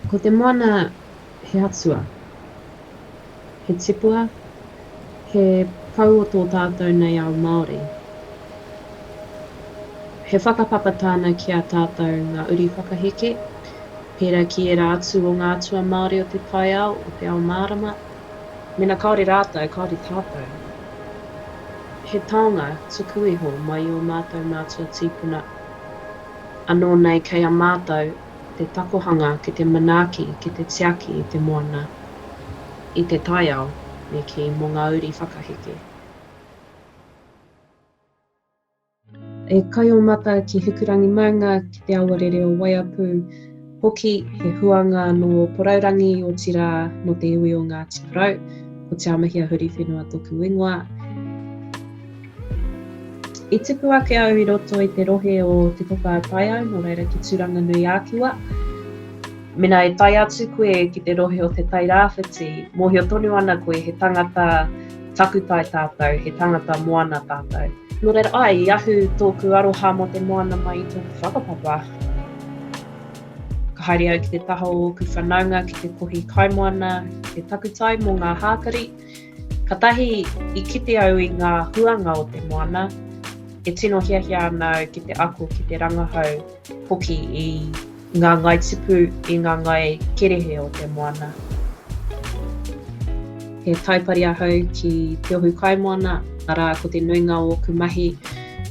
Ko te moana he atua, he tipua, he pou o tō tātou nei ao Māori. He whakapapa tāna ki a tātou ngā uri whakaheke, pērā ki ērā atu o ngā atua Māori o te taiao, o te ao mārama. Mēnā kāore rātou, kāore tātou. He taonga tuku iho mai i ō mātou mātua tīpuna. Anō nei kei a mātou te takohanga ki te manaaki, ki te tiaki i te moana, i te taiao, me kī, mō ngā uri whakaheke. E Kaiomata ki Hikurangi maunga, ki te awa rere o Waiapu hoki, he huanga nō Porourangi, otirā nō te iwi o Ngāti Porou, ko Te Aomahia Huriwhenua toku ingoa. I tipu ake au i roto i te rohe o Te Toka a Taiau, nō reira ki Tūranganui-ā-Kiwa. Mena e tae atu koe ki te rohe o Te Tai Rāwhiti, mōhio tonu ana koe he tangata takutai tātou, he tangata moana tātou. Nō reira, āe, i ahu tōku aroha mō te moana mai i tōku whakapapa. Ka haere au ki te taha o ōku whanaunga ki te kohi kaimoana, ki te takutai mō ngā hākari. Katahi i kite au i ngā huanga o te moana, e tino hiahia ana au ki te ako, ki te rangahau hoki i ngā ngai tipu, i ngā ngai kerehe o te moana. He taipari ahau ki Te Ohu Kaimoana, arā ko te nuinga o ōku mahi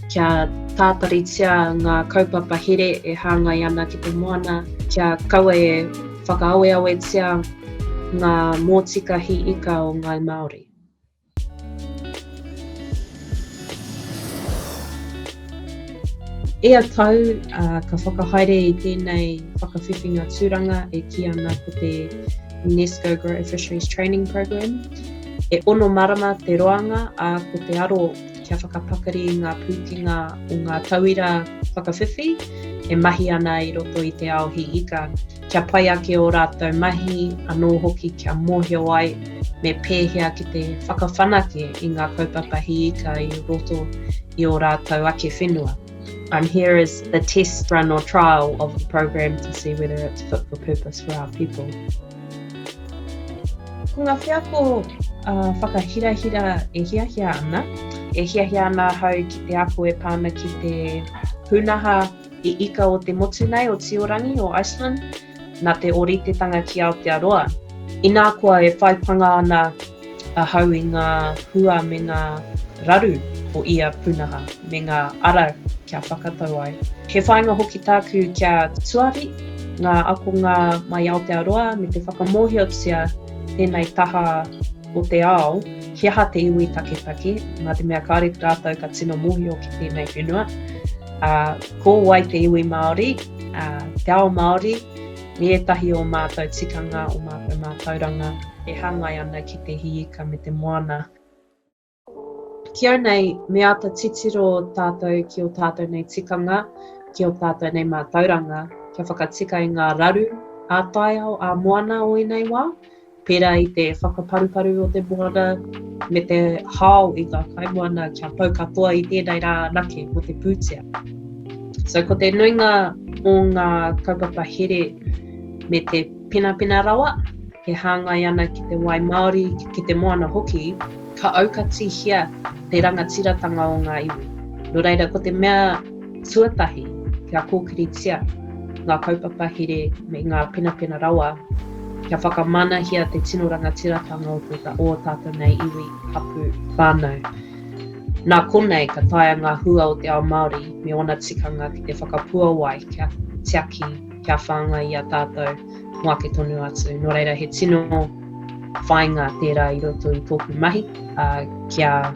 kia tātaritia ngā kaupapa here e hāngai ana ki te moana, kia kaua e whakaaweawetia ngā mōtika hī ika o Ngāi Māori. Ia tau ka whakahaere i tēnei whakawhiwhinga tūranga e kī ana ko te UNESCO Grow Fisheries Training Programme. E ono marama te roanga, ā, ko te aro kia whakapakari i ngā pūkenga o ngā tauira whakawhiwhi e mahi ana i roto i te ao hī ika. Kia pai ake ō rātou mahi, anō hoki kia mōhio ai me pēhea ki te whakawhanake i ngā kaupapa hiika i roto i ō rātou ake whenua. I'm here as the test run or trial of the program to see whether it's fit for purpose for our people. Ko ngā wheako uh, whakahirahira e hiahia ana, e hiahia ana ahau ki te ako e pā ana ki te pūnaha I ika o te motu nei, o Tiorangi, o Iceland, nā te ōritetanga ki Aotearoa. Inā koa e whai panga ana ahau i ngā hua me ngā raru o ia pūnaha, me ngā ara kia whakatau ai. He whāinga hoki tāku kia tuari ngā akonga mai Aotearoa me te whakamōhiotia tēnei taha o te ao, he aha te iwi taketake, nā te mea kāore rātou ka tino mōhio ki tēnei whenua. Ā, ko wai te iwi Māori, ā, te ao Māori, me ētahi o mātou tikanga, o mātou mātauranga e hāngai ana ki te hiika me te moana. Ki au nei, me āta titiro tātou ki ō tātou nei tikanga, ki ō tātou nei mātauranga, kia whakatika i ngā raru ā-taiao, ā-moana o ēnei wā. pērā i te whakaparuparu o te moana me te hao i ngā kaimoana kia pau katoa i tēnei rā anake mō te pūtea. So ko te nuinga o ngā kaupapa here me te penapena rawa e hāngai ana ki te wai Māori, ki te moana hoki, ka aukatihia te rangatiratanga o ngā iwi. Nō reira, ko te mea Tuatahi, kia kōkiritia ngā kaupapa here me ngā penapena rawa kia whakamanahia te tino rangatiratanga o ō tātou nei iwi, hapū, whānau. Nā konei ka taea ngā hua o te ao Māori me ōna tikanga ki te whakapuawai kia tiaki, kia whāngai i a tātou mō ake tonu atu. Nō reira, he tino whāinga tērā i roto i tōku mahi, ā, kia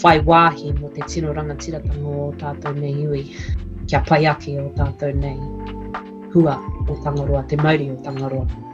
whai wāhi mō te tino rangatiratanga o ō tātou nei iwi, kia pai ake ō tātou nei hua o Tangaroa, te mauri o Tangaroa.